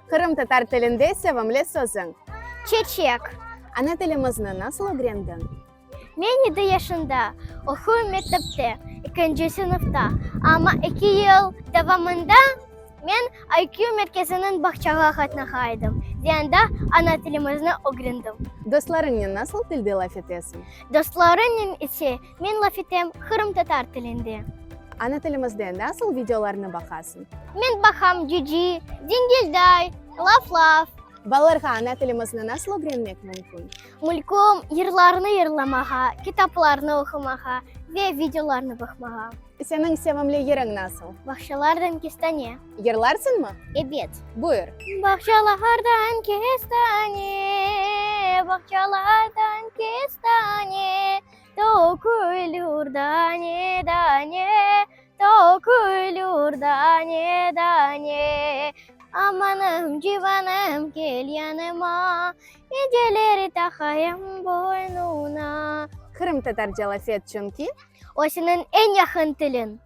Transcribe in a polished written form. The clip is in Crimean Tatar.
Qırımtatar tilinde sevimli sözüñ? Çeçek. Ana tilimizni nasıl ögrendiñ? Men yedi yaşında, oquyım mektepte, ekinci sınıfta, amma eki yıl devamında men IQ merkeziniñ bağçağa qatnağa edim ve anda ana tilimizni ögrendim. Dostlarıñnen nasıl tilde laf etesiñ? Dostlarımnen ise men laf etem qırımtatar tilinde. Ana tilimizde nasıl videolarnı baqasıñ? Men baqam Cüci, Dingilday, Laf-laf. Balalarğa ana tilimizni nasıl ögrenmek mümkün? Mülküm, yırlarnı yırlamağa, kitaplarnı oqumağa ve videolarnı baqmağa. Seniñ sevimli yırıñ nasıl? Bağçalardan kestane. Yırlarsıñmı? Ebet. Buyur. Bağçalardan kestane, bağçalardan kestane, Tökülür dane-dane, tökülür dane-dane. Amanım, civanım, kel yanıma, İnceleri taqayım boynuna. Qırımtatarca laf et, çünki. O seniñ eñ yaqın tiliñ.